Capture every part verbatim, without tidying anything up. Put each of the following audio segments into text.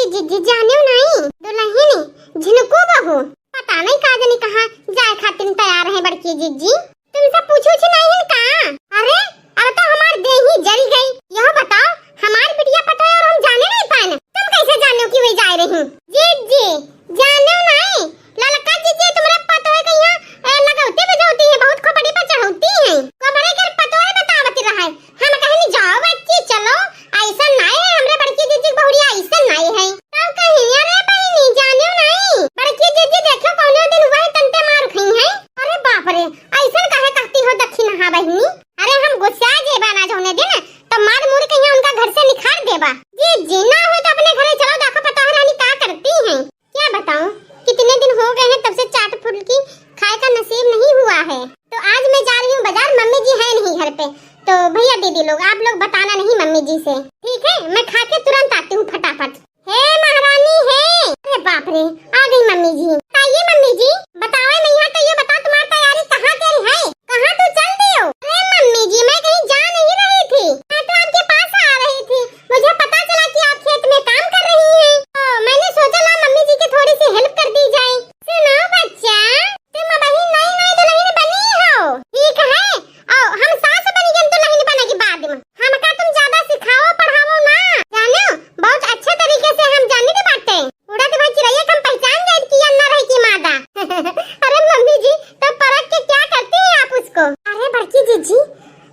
जिज्जी, जानेउ नाहीं, दुलहिन झिनकू बहू पता नहीं का जानी कहाँ जाए खातिर तैयार है बड़की जिज्जी। तुमसे पूछू छी नाहीं है का? अरे, अब तो हमार देही जल गई। यह बताओ, हमार बिटिया पतोह और हम जाने नहीं पाए, तुम कैसे जानेउ कि वे जाए रही? जिज्जी, जानेउ नाहीं, ललका जिज्जी तुम्हारा पतोह के यहाँ, ए, लगौती बजौती है, बहुत खोपड़ी पर चढ़ौती है। खोपड़ी के पतोह बतावत रहा है। हम कहनी, "जाओ बच्ची, चलो, ऐसन नाहीं है, हमरे बड़की जिज्जी के बहुरिया ऐसन नाहीं है।" तब कहिन, "अरे बहिनी, जानेउ नाहीं, बड़की जिज्जी देखो, कौनो दिन हुआ है, तंते मार खई है।" अरे बाप रे, ऐसन काहे कहती हो दक्षिणहा बहिनी? अरे हम गुस्सा जेबा ना जौने दिन, तो मार मुर के यहाँ उनका घर से निखार देबा। जिज्जी, ना हो तो अपने घरे चलो, देखो पतोह रानी का करती हैं। क्या बताऊं, कितने दिन हो गए हैं तब से चाट फुल्की खाए का नसीब नहीं हुआ है। तो आज मैं जा रही हूँ बाजार, मम्मी जी है नहीं घर पे, तो भैया दीदी लोग, आप लोग बताना नहीं मम्मी जी से, ठीक है? मैं खा के तुरंत आती हूँ फटाफट। हे महारानी हे, अरे बाप रे, आ गई मम्मी जी। बताइए मम्मी जी, बताओ नहीं है तो ये बताओ तुम्हारी तैयारी कहाँ करी है, कहाँ तू चल दियो? अरे मम्मी जी, मैं कहीं जा नहीं रही थी, मैं तो आपके पास आ रही थी। मुझे पता चला कि आप खेत में काम कर रही हैं, तो मैंने सोचा ला मम्मी जी की थोड़ी सी हेल्प कर दी जाए। सुनो बच्चा, तुम अबही नई नई दुलहिन बनी हो, ठीक है? और हम सास बनी गन दुलहिन बने के बाद में हमका तुम ज्यादा सिखाओ पढ़ाओ ना, जानो? बहुत अच्छे तरीके से हम जानी के बाटे। उड़द भाई चिरैया के हम पहचान जाए कि अन्ना रही की मादा। अरे मम्मी जी, तो परख के क्या करती हैं आप उसको? अरे बड़की जिज्जी,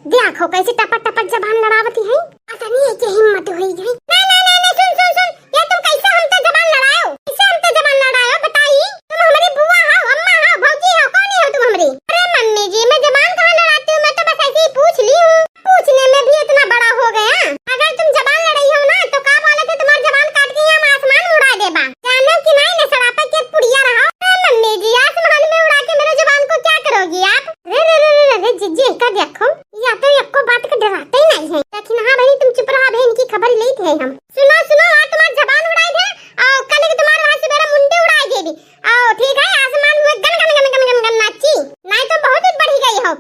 देखो कैसे टपट टपट जबान लड़ावती है। अतनी है के हिम्मत हुई है। ना, ना, ना, ना, सुन, सुन, सुन, ये तुम कैसे हमसे जबान लड़ायो? कैसे हमसे जबान लड़ायो, बताई? तुम हमारी बुआ हो, अम्मा हो, भौजी हो, कौन हो तुम हमारी? अरे मम्मी जी, मैं जबान कहाँ लड़ाती हूँ, मैं तो बस ऐसे ही पूछ ली हूँ। पूछने में भी इतना बड़ा हो गया। अगर तुम जबान लड़ाई हो ना, तो का बोले थे, तुम्हारी जबान काट के हम आसमान में उड़ा देबा। जानो कि नहीं, न सड़ापा के पुड़िया रहो। अरे मम्मी जी, आसमान में उड़ा के मेरे जबान को क्या करोगी आप? रे, रे, रे, रे, रे, जिज्जी, का देखो, या तो यक्को बात के डराते ही नहीं है। लेकिन हाँ बहनी, तुम चुप रहा बहन, इनकी खबर लेत है हम। सुनो, सुनो, आज तुम्हार जबान उड़ाई दे, और कल के तुम्हार वहाँ से मेरा मुंडी उड़ाई देबी। और ठीक है, आसमान में गन, गन, गन, गन, गन, गन नाची। नहीं तो बहुत ही बढ़ी गई हो।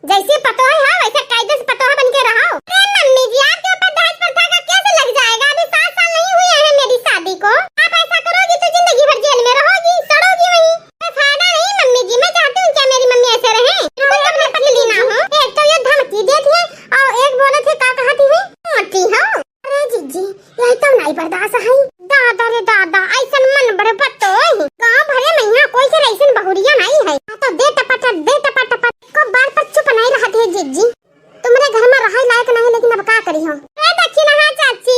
जैसे पतोह है, वैसे कायदे से पतोह बन के रहो। अरे मम्मी जी, आपके ऊपर दहेज प्रथा का कैसे लग जाएगा? अभी सात साल नहीं हुए हैं मेरी शादी को। आप ऐसा करोगी तो जिंदगी भर जेल में रहोगी, सड़ोगी वहीं। कोई फायदा नहीं मम्मी जी, मैं चाहती हूँ क्या मेरी मम्मी ऐसे रहे? बिल्कुल अपने पति ली ना हो। एक तो ये धमकी देती है और एक बोले थे का कहती है, मोटी हो। अरे जिज्जी, यही तो नहीं बर्दाश्त है। दादा रे दादा, ऐसन मन बड़े पतोह। गाँव भरे में यहाँ कोई से ऐसन बहुरिया नहीं है। हाँ तो दे टपट, दे टपट, टपट। को बार पर चुप नहीं रहते हैं जिज्जी। तुम्हारे घर में रहे लायक नहीं, लेकिन अब का करी हो? ए दक्षिणहा चाची,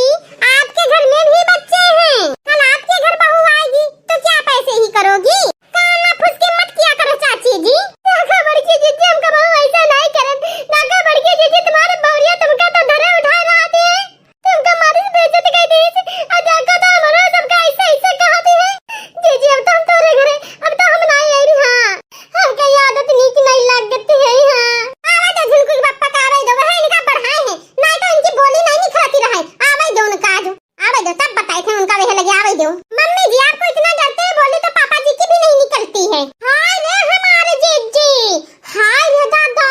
आपके घर में भी बच्चे हैं। कल आपके घर बहू आएगी, तो क्या आप ऐसे ही करोगी? काना फुसके मत किया करो चाची जी। देखो बड़की जिज्जी, हमका बहू ऐसा नहीं करे। देखो बड़की जिज्जी, तुम्हारे बहुरिया तुमका तो धरे उठा रहा थे। तुमका मारी से बेइज्जत कर दी। और देखो तो हमारा सबका ऐसा, ऐसा कहा थे। जिज्जी, अब तो हम तोरे घरे, अब तो हम नहीं आई रही। हाँ, हमका ये आदत नीक नहीं लागत है। हाँ, आवे दो झुनकू के पप्पा का, आवे दो, वह इनका बढ़ाए हैं, नहीं तो इनकी बोली नहीं निखरती रहे। आवे दो उनका आज, आवे दो, तब बताए थे उनका वह लगे, आवे दो। मम्मी जी, आपको इतना डरते हैं, बोली तो पापा जी की भी नहीं निकलती है। हाय रे हमारे जिज्जी, हाय रे दादा,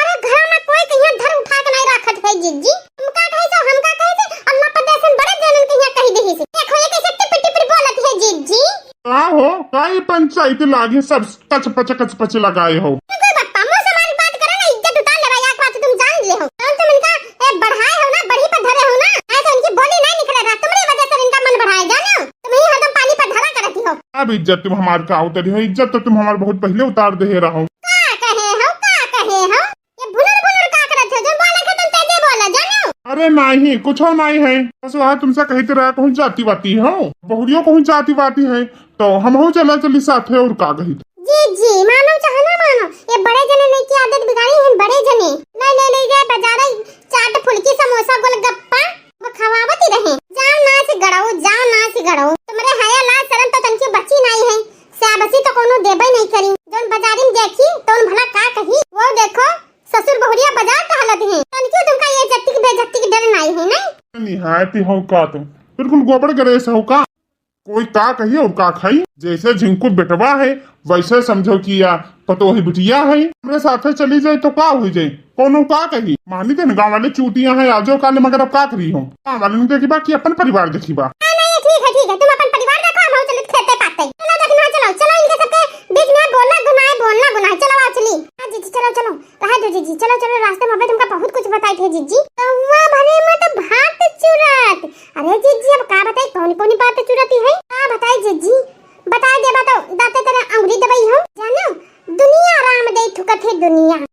अरे घर में कोई कहीं धर उठा के नहीं रखत है जिज्जी। तुमका कहे से, हमका कहे से, अल्लाह पर दर्शन बड़े जनन के यहाँ कही देही से। देखो, ये कैसे टिप टिप बोलत है, जिज्जी। का हो, का ये पंचायत लागे सब कचपच, कचपच लगाए हो? देखो बप्पा, मुंह संभाल बात करो ना, इज्जत उतार ले भाई, एक बात तुम जान ले हो। और तुम इनका, ए, बढ़ाए हो ना, बढ़ी पर धरे हो ना, ऐसे इनकी बोली नहीं निकले रहा, तुम्हारी वजह से इनका मन बढ़ाए, जानो? तुम ही हरदम पानी पर धरा करती हो। अब इज्जत तुम हमार का उतरी हो, इज्जत तो तुम हमार बहुत पहले उतार दे रहो। का कहे हो, का कहे हो? ये भुलर भुलर का करत हो? जो बोले के तुम तेजे बोला, जानो? अरे नहीं, कुछ नहीं है। बस वहाँ तुमसे कहते रहा, कहूँ जाति वाति हो, बहुरियो कहूँ जाति वाति है, तो हम हो चला चली साथे और का कही। जी, जी, मानो चाहे ना मानो, ये बड़े जने ने की आदत बिगाड़ी है, बड़े जने। ले, ले, ले जाए बाजारे चाट, फुल्की, समोसा, गोलगप्पा, वो खवावत ही रहे। जाओ नाच गड़ाओ, जाओ नाच गड़ाओ। तुम्हारे हया लाज शरम तो तनकी बची नहीं है। शाबाशी तो कोनो देबे नहीं करी। जौन बाजारी में देखी, तौन भला का कही। वो देखो, ससुर बहुरिया बाजार टहलत हैं। तनकी तुमका ये इज्जत की बेइज्जती की डर नहीं है, नहीं? निहायती हो का तुम? बिल्कुल गोबर गरेस हो का? कोई का कही और का खाई? जैसे झिंकू बेटवा है, वैसे समझो कि या पतोही बिटिया है। हमरे साथे चली जाए तो का हो जाए? कोनो का कही? मानी देन गाँव वाले चूतियां हैं, आजो काले, मगर अब का करी हो? गाँव वाले ने देखी बा कि अपन परिवार देखी बा। नहीं, नहीं, ठीक है, ठीक है, तुम अपन परिवार रखो, हम चलित खेते पाते। चलो देखना, चलो, चलो, इनके सबके बीच में बोलना गुनाह है, बोलना गुनाह है। चलो आओ चली। हाँ जीजी, चलो, चलो, रहा दो जीजी, चलो, चलो, रास्ते में अबे तुमका बहुत कुछ बताई थे जीजी। कौवा भरे में तो भात चुरत। अरे जीजी, अब का बताई, कौन कौन बात चुरती है, का बताई जीजी? बताई देबा तो दाते तेरे अंगुरी दबाई हम। जानो, दुनिया राम दे थुकत है दुनिया।